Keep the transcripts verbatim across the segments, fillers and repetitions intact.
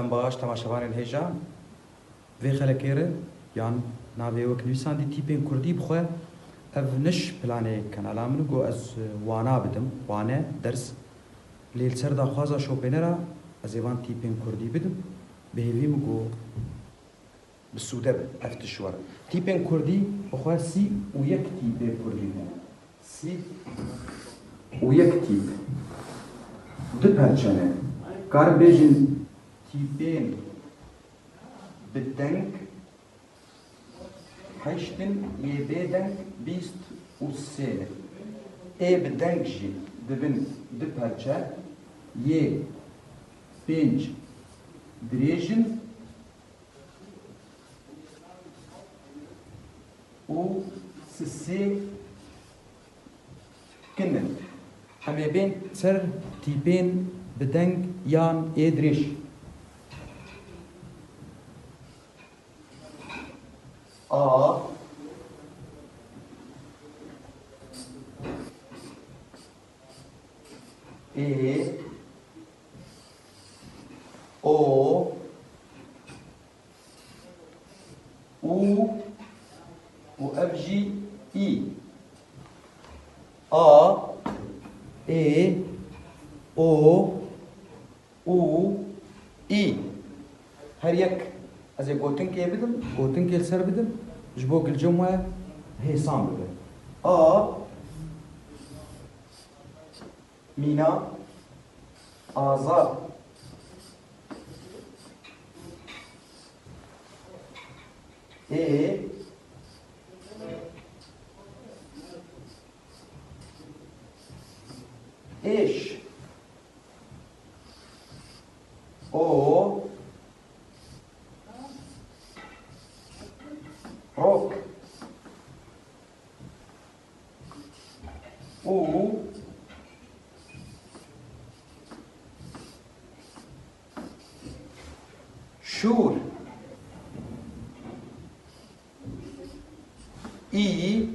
Baş temaşevanên hêja vê xelekê re yan navê wek nivîsandî tîpên kurdî bi xwe ev niş planê kanala min got ez wana bidim, wane, ders. Lê li ser daxwaza şopênera ez ê van tîpên kurdî bidim. Bi hêvî min got bi sûde be ev tişt were. Tîpên kurdî bi xwe sî û yek tîpê kurdî hene. Sî û yek tîp. Du perçe ne. Karin bêjin tîpên bi deng heşt in, yê bê deng bîst û sê ne. Ê bi deng jî dibin du perçe, yê pênc dirêj in, û sisê kin in. Em ê bên ser tîpên bi deng yan ê dirêj. A, ê, o, û û ev jî î. A, ê, o, û, î. Her yek ez ê gotinkê bidim, gotinkê li ser bidim, ji bo gilcim we hêsan bibe. A, Mîna, Azad, ê, êş, o, rok. û şûr, î,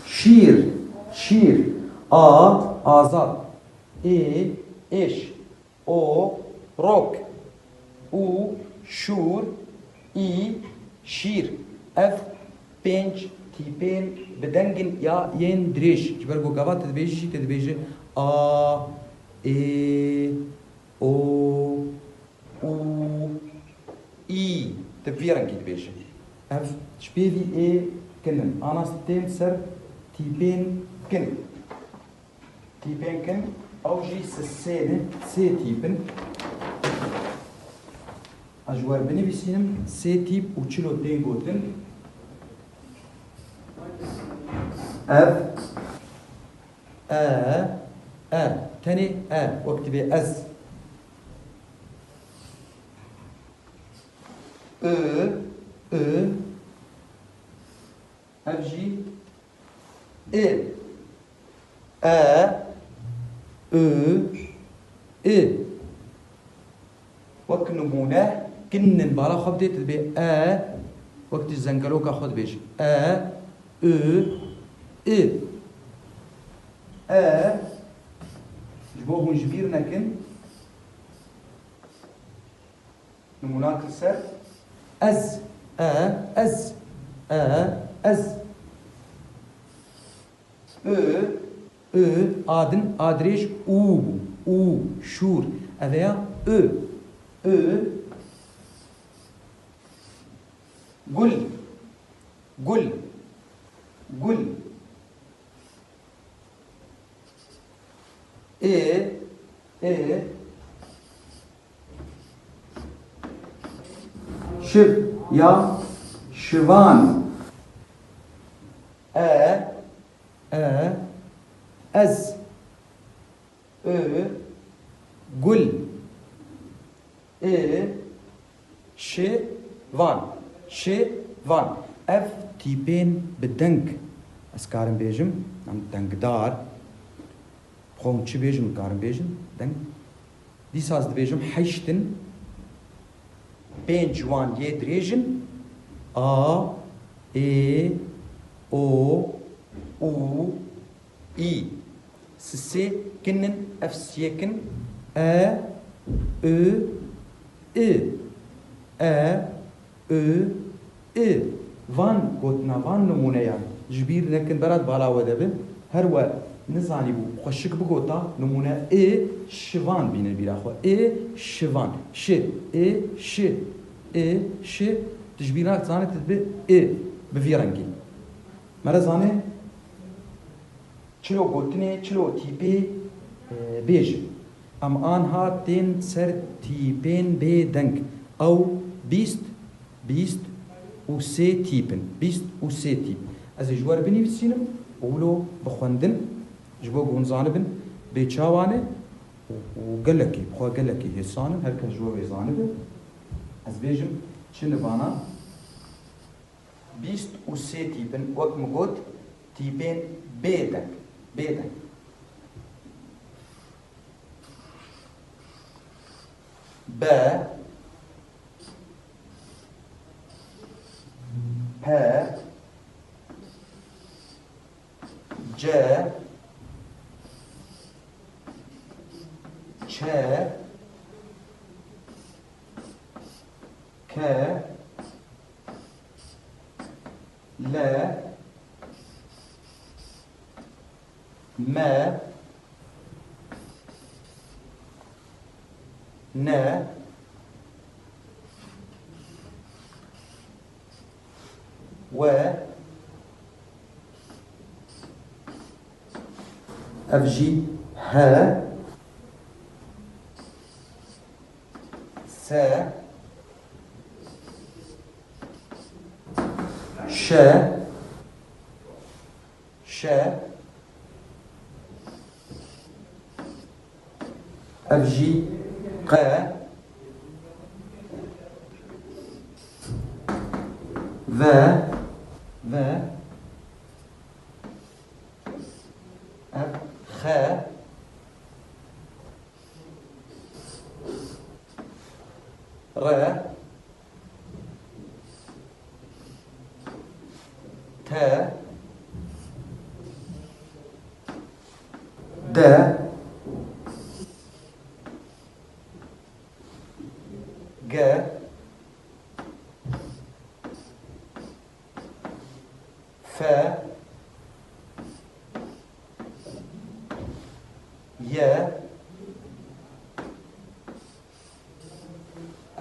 şîr, şîr, a, Azad, ê, êş. O, rok. Û, şûr. Î, şîr. Ev pênc tîpên bi deng in ya yên dirêj. Ji ber ku gava tu dibêjî jî, tu dibêjî a, ê, o, û, î. Tu bi vî rengî dibêjî. Ev ji pêvî ê kin in. Ana tên ser tîpên kin. Tîpên kin, ew jî sisê ne, sê tîp in. Ez ji we re binivîsînim, sê tîp û çilo tên gotin. Ev, e, e, tenê e, wek dibê ez. I, i, ev jî I. E, I, I. Wek nimûne, kin in bala xwe bidê, tu dibê e, wek tu ji zengeroka xwe dibêjî. E, I, I. E, ji bo hûn ji bîr nekin, Nimûnak li ser. Ez, e, ez, e, ez. I, i, a din, a dirêj û bû. Û, şûr. Ev ê ya, i, i. Gul, gul, gul. Ê, ê. Şiv ya şivan. E, e, ez. I, gul. Ê, şivan. Şivan. Ev tîpên bi deng, ez karim bêjim, em dengdar. Xwe hûn çi bêjin, karin bêjin, deng. Dîsa ez dibêjim heşt in, pênc wan yê dirêj in. A, ê, o, û, î. Sisê Kinin, ev siyêkin. E, ü, i. E, ü, i. Van gotina, van nimûneyan ji bîr nekin, berat bala we de bin. Her we nizanîbû, xwe şik bigota, nimûne ê şivan bînin bîra xwe. Ê şivan. Şi, ê şi, ê şi. Tu ji bîr nak, zanî tu dibi ê bi vî rengî. Mere zanê çilo gotinê, çilo tîpê, e, bêjin. Em anha tên ser tîpên bê deng. Ew bîst, bîst û sê tîp in. Bîst û sê tîp. Ez ê ji we re binivîsînim û wilo bixwendin. Ji bo ku hûn zanibin bê çawa ne û, û gelekî, bi xwe gelekî hêsan in. Her kes ji we wê zanibe. Ez bêjim, çi nivana? Bîst û sê tîp in, wek min got, tîpên bêdeng, bêdeng. Be, pe, ce, çe, ke, le, me, ne, we, ev jî he, se, şe, şe, ev jî qe, ve, ve, ev xe, re, te, de, ge, fe, ye,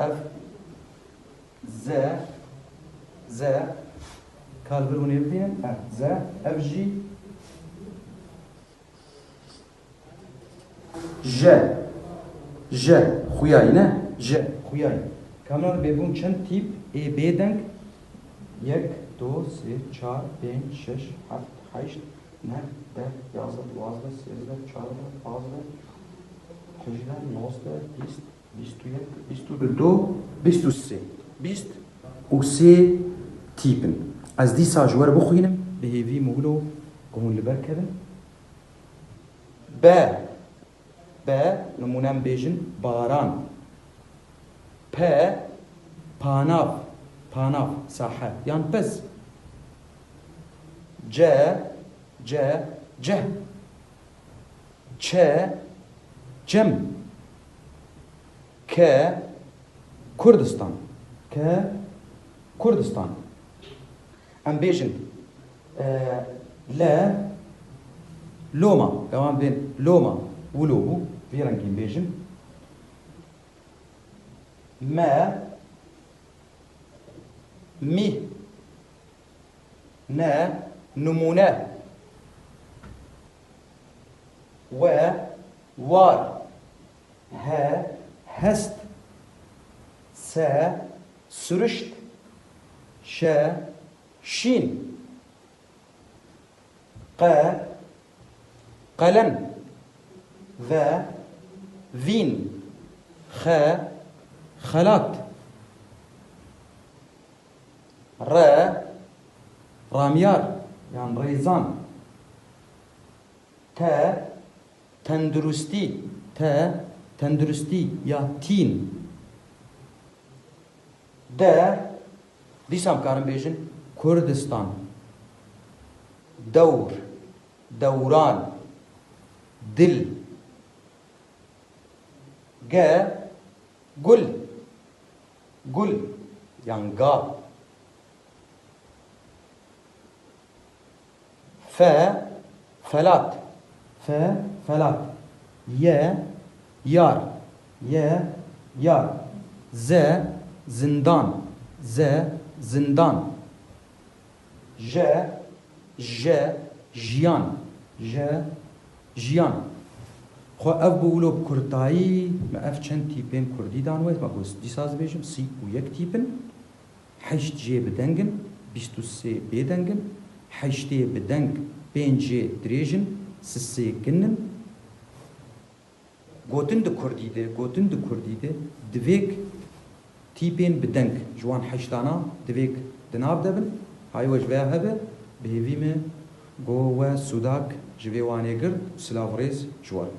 ev, ze, ze, ka li vir hûn ê bibînin, ev, ze, ev jî Je. Je. Xuyayî ne? Je. Xuyayî. Kamran bêbûn çend tîp ê bêdeng? Yek, du, sê, çar, pênc, şeş, heft, heşt, neh, deh, yazdeh, duwazdeh, sêzdeh, çardeh, pazdeh, hejdeh, nozdeh, bîst, bîst û yek, bîst û du, bîst û sê. Bîst û sê tîp in. Ez dîsa ji we re bixwînim. Bi hêvî min wilo ku hûn li ber kevin. Be, be, nimûne em bêjin baran. Pe, panav, panav, sahe, yan pez. Ce, ce, ceh. Çe, cem. Ke, Kurdistan. Ke, Kurdistan. Em bêjin, e, le, loma, ewan bên loma, wilo bû, vî rengîn bêjin. Me, mî, ne, nimûne, we, war, he, hest, se, sürüşt, şe, şîn, qe, qelem, ve, vîn, xe, xelat, re, ramyar, yan rêzan, te, tenduristî, te, tenduristî ya tîn. De, dîsa em karin bêjin Kurdistan, dewr, dewran, dil, G, gul. Gul. Yan ga. Fe, felat. Fe, felat. Ye, yar. Ye, yar. Ze, zindan. Ze, zindan. Je, je, jiyan. Je, jiyan. Xwe ev bû wilo bi kurtayî me ev çend tîpên kurdî dan we. Me got dîsa ez bêjim sî û yek tîp in. Heşt jê bi deng in, bîst û sê bê deng in. Heştê bi deng, pênc jê dirêj in, sisê kin in. Gotin di kurdî de, gotin di kurdî de, divêk tîpên bi deng ji wan heştana divêk di nav de bin. Hay we ji vê hebe, bi hêvî me go we sûdak ji vê wanê girt û silav û rêz ji we re.